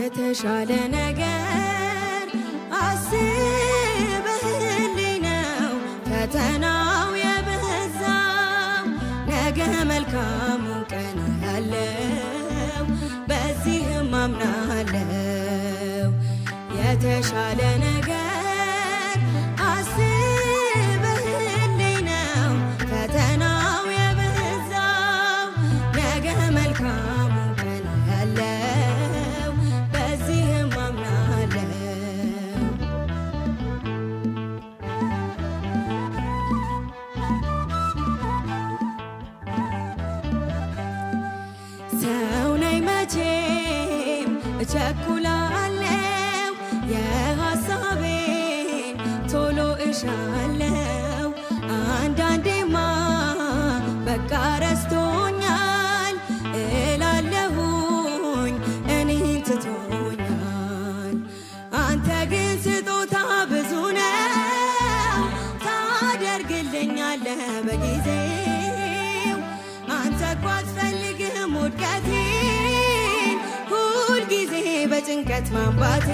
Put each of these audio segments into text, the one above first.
የተሻለ ነገር አስበህልኝ ነው ፈተናው የበዛው ነገ መልካሙን ቀን አያለው በዚህም አምናለው። የተሻለ ነገር አስበህልኝ ነው ፈተናው የበዛው ነገ መልካሙን ቀን አያለው በዚህም አምናለው። ሰው ነኝ መቼም እቸኩላለሁ የሐሳቤን ቶሎ እሻለው አንዳንዴማ በቃ ረስቶኛል እላለሁኝ እኔን ትቶኛል። አንተ ግን ስጦታ ብዙ ነው ታደርግልኛለህ በጊዜው አንተ እኮ አትፈልግም ውድቀቴን ሁልጊዜ በጭንቀት ማንባቴ።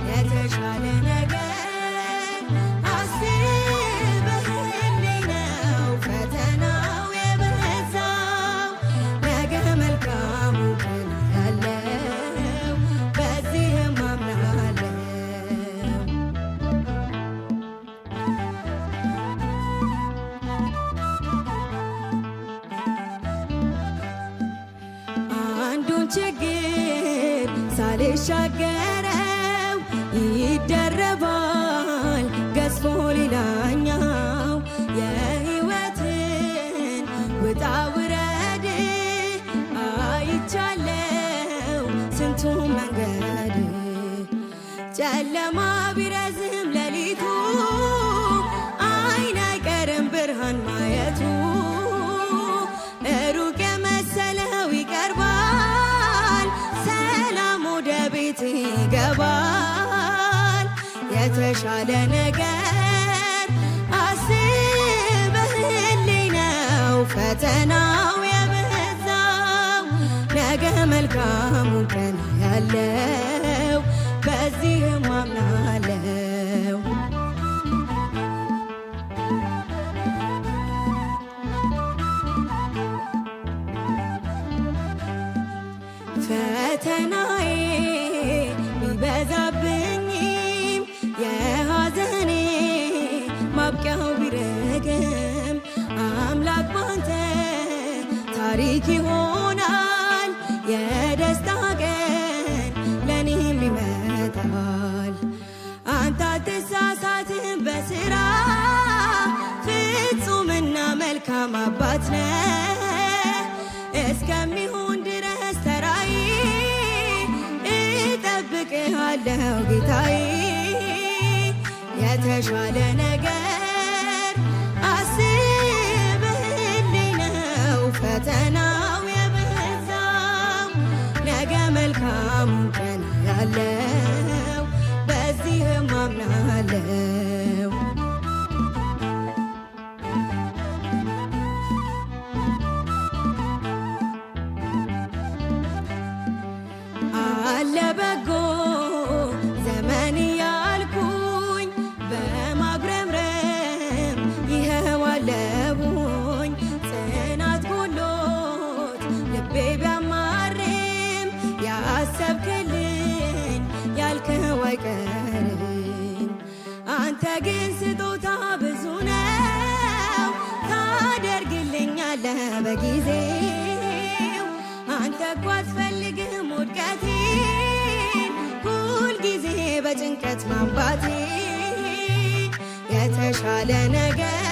የተሻለ ነገር አስበህልኝ ነው ፈተናው የበዛው ነገ መልካሙን ቀን አያለው በዚህም አምናለው። አንዱን ችግር ሳልሻገረው ይደረባል ገዝፎ ሌላኛው የሕይወትን ውጣ ውረድ አይቻለው ስንቱን መንገድ ጨለማ ቢረዝም ሌሊቱ አይን አይቀርም ብርሃን ማየቱ ሩቅ የመሰለው ይቀርባል ሰላም ወደ ቤት ይገባል። የተሻለ ነገር አስበህልኝ ነው ፈተናው የበዛው ነገ መልካሙን ቀን አያለው በዚህም አምናለው። ፈተናዬ ቢበዛብኝም የሐዘኔ ማብቂያው ቢረግም አምላክ ባንተ ታሪክ ይሆናል የደስታ ቀን ለኔም ይመጣል። አንተ አትሳሳትም በስራ ፍጹምና መልካም አባት ነህ እስከሚሆን ድረስ ተራዬ እጠብቅሃለሁ ጌታዬ። የተሻለ ነገር አስበህልኝ ነው ፈተናው የበዛው ነገ መልካሙን ቀን አያለው በዚህም አምናለው። አለ በጎ ዘመን ያልኩኝ በማጉረምረም ይኸው አለሁኝ ጽናት ጎሎት ልቤ ቢያማርም ያሰብክልኝ ያልከው አይቀርም። አንተ ግን ስጦታ ብዙ ነው ታደርግልኛለህ በጊዜው አንተ እኮ አትፈልግም ውድቀቴን ሁልጊዜ በጭንቀት ማንባቴ። የተሻለ ነገር